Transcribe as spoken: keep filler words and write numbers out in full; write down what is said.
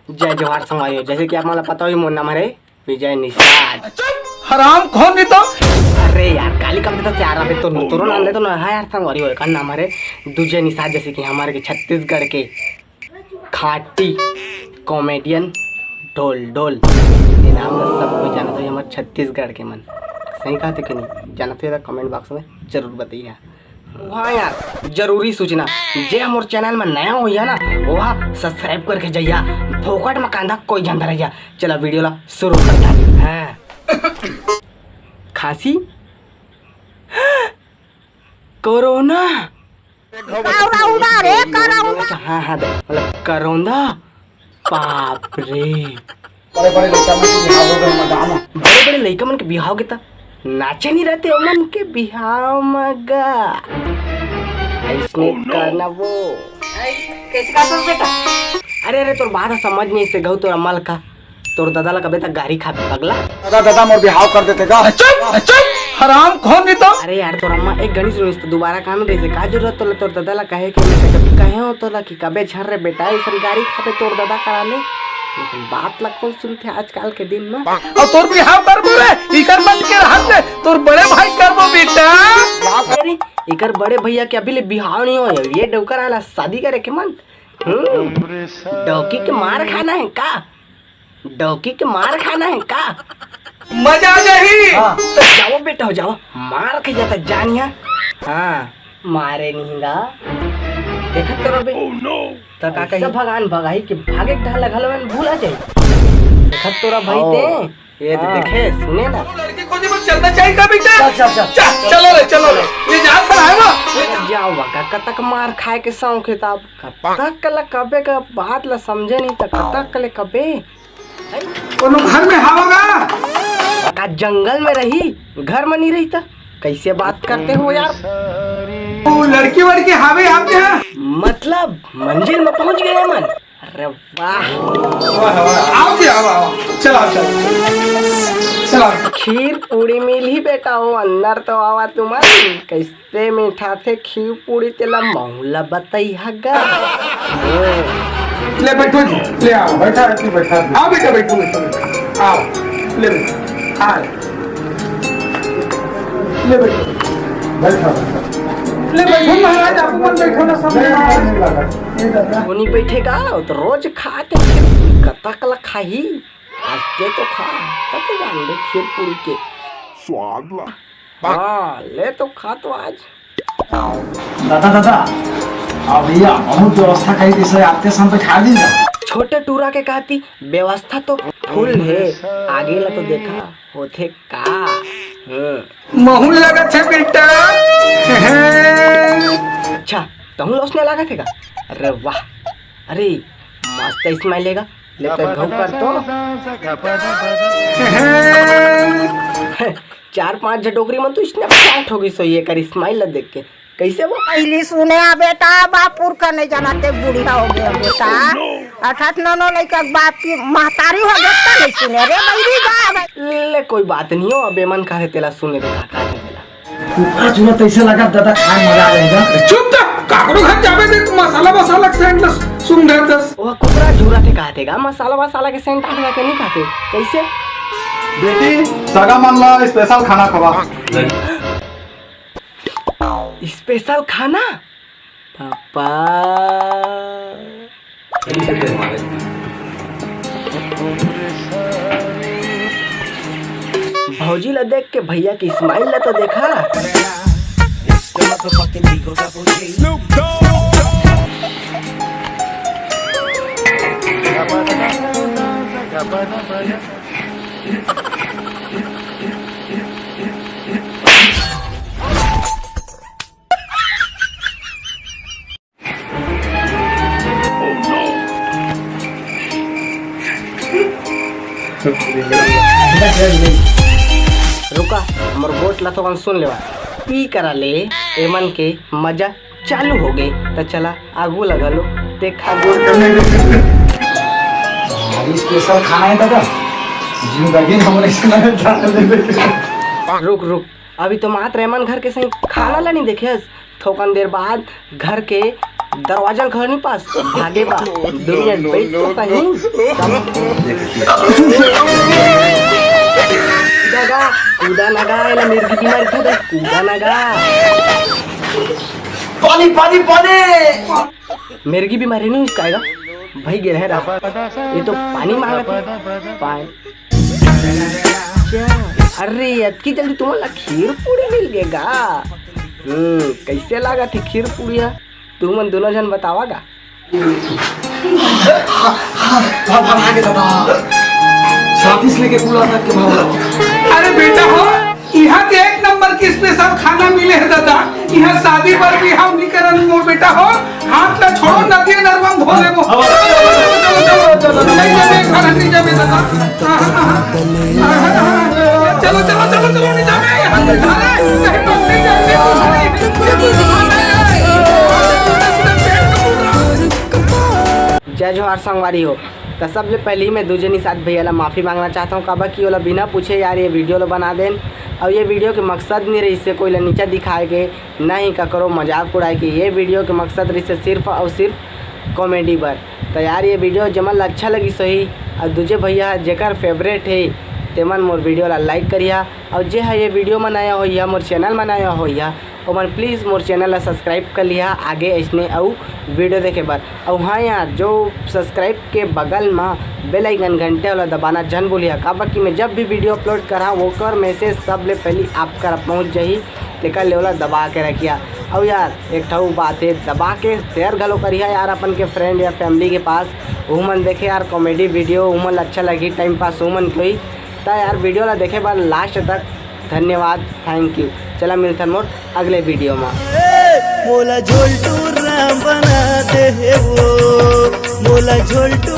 जय जोहार संगवारी हो, जैसे कि आप मन ला पता होही, मोर नाम हरे विजय निषाद। हराम कौन नहीं तो? अरे यार, काली कब देता चार अबे तो तोरो नाम ले तो ना है यार संगवारी हो, एकर नाम हरे दूजे निषाद, जैसे कि हमारे के छत्तीसगढ़ के खाटी कॉमेडियन ढोल ढोल। ये नाम तो सब कोई जानत होही, हमर छत्तीसगढ़ के मन। सही कहत हों कि नहीं? जानत होही त कमेंट बॉक्स में जरूर बताइए। हाँ यार, जरूरी सूचना, जे हमर चैनल में नया होइया ना, वह सब्सक्राइब करके जाइया, फोकट में कांदा कोई जानता रहिया। चला वीडियो ला शुरू करता है। हाँ। खांसी, कोरोना। करौंदा रे, करौंदा। अच्छा, हाँ, हाँ, दे, मतलब, करौंदा। बाप रे। बड़े बड़े लइका मन के बिहाव हो गे, मजा आना। बड़े बड़े लइका मन के बिहाव के त नाचे नहीं रहते, ओमन के बिहाव म गा। ऐसने करना वो। कैसे का सब बेटा? अरे, अरे, तोर बात समझ नहीं से गऊ, तोर अम्मा ल का, तोर दादा ला कबे तक गारी खाबे पगला? दादा, दादा, मोर बिहाव कर देते का? चुप, चुप, हराम कौन नहीं तो? अरे यार, तोर अम्मा एक घड़ी सुनिस त दोबारा कान रहिसे, का जरूरत तोला तोर दादा ला कहे के? मैं कभी कहे हो तोला कि कबे झन रे बेटा, ऐसन गारी खाबे तोर दादा करा ले। लेकिन बात ला कौन सुनथे आजकल के दिन में? और तोर बिहाव करबो रे, इकर मन के रहत ले, तोर बड़े भाई करबो बेटा। अरे, इकर बड़े भैया के अभी ले बिहाव नहीं हो, ये डौकर आला शादी करे के मन। हम्म, डौकी के मार खाना है का? डौकी के मार खाना है का? मजा आ जाही। हाँ। तो जाओ बेटा, हो जाओ, मार के जाता जानिया। हाँ, मारे नहीं गा। देखत तो रबे। तो का कही? भगवान भगाही के भागे के ढाल घलो में भूला जाई। देखत तो रह भाई ओ, ते। ये तो हाँ। देखे, सुने ना। लड़की खोजे में चलना चाहिए का बेटा? चल, चल, चल। चल, चलो रे, चलो रे। ये जहाँ पर है ना। जाओ बा, का कतक मार खाए के शौक है तब? कतक ला कबे का बात ला समझे नहीं त कतक ले कबे? कोनो घर में हावगा? का जंगल में रही, घर में नहीं रही त कैसे बात करते हो यार? वो लड़की वड़की हावे आपके यहाँ? मतलब मंजिल में पहुंच गए मन। अरे वाह। वाह, वाह। आओ जी, आओ, आओ। चलो, चलो। चलो। खीर पूड़ी मिलही बेटा, वो अंदर तो आवा तुमन। कैसे मिठाथे खीर पूड़ी, तेला महू ला बतई हगा। ले बैठो जी, ले आओ, बैठा है तू, बैठा है। आओ बेटा, बैठो, बैठो, बैठो। आओ, ले बैठो। आ ले। ले बैठो। बैठा, बैठा। ले बैठो महाराज, आप मन बैठो ना, सब नहीं, महाराज। नहीं लगा। ये दादा। वो नहीं बैठेगा, वो तो रोज खाते खीर पूड़ी, कतक ला खाही। आज ते तो खा, तब तो जान ले खीर पूड़ी के स्वाद ला। हाँ, ले तो खा तो आज। दादा, दादा, अब भैया बहुत व्यवस्था कही, जैसे आपके साथ बैठा दीजिए। छोटे टूरा के कहती व्यवस्था तो फुल है, आगे ला तो देखा होथे का। हम्म। महू लगत है बेटा। अच्छा, तहूँ लोसने लागत है का? अरे वाह, अरे मस्त स्माइल लेगा, ले तो घऊ कर तो। चार पांच झटोकरी मन तो स्नैपचैट हो गई सो ये कर स्माइल ला देख के। कैसे वो? पहली सुने आ बेटा, बापुर का नहीं जाना ते बुढ़िया हो गया बेटा। अठात नौ नौ लइका के बाप की महतारी हो गया त नहीं सुने रे बैरी बा। ले कोई बात नहीं हो, अब एमन का है तेला सुने दे का, का है तेला। कुकरा चूरा तैसे लगा दादा, खाए मजा आ जाएगा। चुप त, काकरो घर जाबे दे, तू मसाला वसाला के सेंट ला सुन दे दस। वो कुकरा चूरा थे कहते का, मसाला वसाला के सेंट आने के नहीं कहते, कैसे? बेटी, सगा मन ला स्पेशल खाना खवा। स्पेशल खाना? पापा। भौजी ला देख के भैया की स्माइल ला तो देखा। रुका, हमर गोठ ला थोकन सुन लेवा। ई करा ले, एमन के मजा चालू हो गए, त चला आगू लगा लो, देखा। अभी स्पेशल खाना है दादा, जिंदगी में हमने इतना नहीं खाना देखे। रुक रुक, अभी तो मात्र एमन घर के सही खाना ला नहीं देखे हस। थोकन देर बाद घर के दरवाजा ल घर नहीं पास भागे बा। दुनिया बैठ तो सही। कूदा गा, कूदा ना गा, एला मिर्गी बीमारी था, कूदा ना गा। पानी, पानी, पानी। मिर्गी बीमारी नहीं उसका आएगा भाई, गिर है रहा। ये तो पानी मांगत है, पानी। अच्छा, अरे अतकी जल्दी तुमन ला खीर पूरी मिल गे गा। हम्म, कैसे लागत हे खीर पूरी ह? तुमन दोनों झन बतावा गा। भाग, भाग, भाग, दादा। साथी से लेके पूरा तक के भाग। अरे बेटा हो, यहाँ के एक नंबर के स्पेशल खाना मिले है दादा। यहाँ शादी बर बिहाव नहीं करन मोर बेटा हो। हाथ ला छोड़ो, नदिया नरवा में धो लेबो। नहीं जाबे, घर नहीं जाबे दादा। चलो, चलो, चलो, चलो, नहीं जाबे। यहाँ से घर है, कहीं पर नहीं जाबे। जय जोहार संगवारी हो। त सबले पहली मैं दूजे निषाद भैया ला माफ़ी मांगना चाहता हूँ, काबर कि ओला बिना पूछे यार ये वीडियो ला बना देन। और ये वीडियो के मकसद नहीं रहिस हे कोई ला नीचा दिखाए के, ना ही ककरो मजाक उड़ाए के। ये वीडियो के मकसद रहिस हे सिर्फ और सिर्फ कॉमेडी बर। त यार ये वीडियो जेमन ला अच्छा लगिस होही और दूजे भैया जेकर फेवरेट हे तेमन मोर वीडियो ला लाइक करिहा। और जे हा ये वीडियो म नया होइहा, मोर चैनल म नया होइहा, ओमन प्लीज मोर चैनल ला सब्सक्राइब कर लिहा आगे अइसने अउ वीडियो देखे बर। अउ हाँ यार, जो सब्सक्राइब के बगल म बेल आइकन घंटे वाला दबाना झन भूलिहा, काबर कि मैं जब भी वीडियो अपलोड करा ओकर मैसेज सबले पहली आप कर पहुँच जाही, तेकर ले ओला दबा के रखिहा। अउ यार एक ठऊ बात है, दबा के शेयर घलो करिहा यार अपन के फ्रेंड या फैमिली के पास, उमन देखे यार कॉमेडी वीडियो, उमन ला अच्छा लगही, टाइम पास उमन के होही। त यार वीडियो ला देखे बर लास्ट तक धन्यवाद, थैंक यू। चला मिलथन मोर अगले वीडियो मा। मोला झोलटू राम बना दे हे वो, मोला झोलटू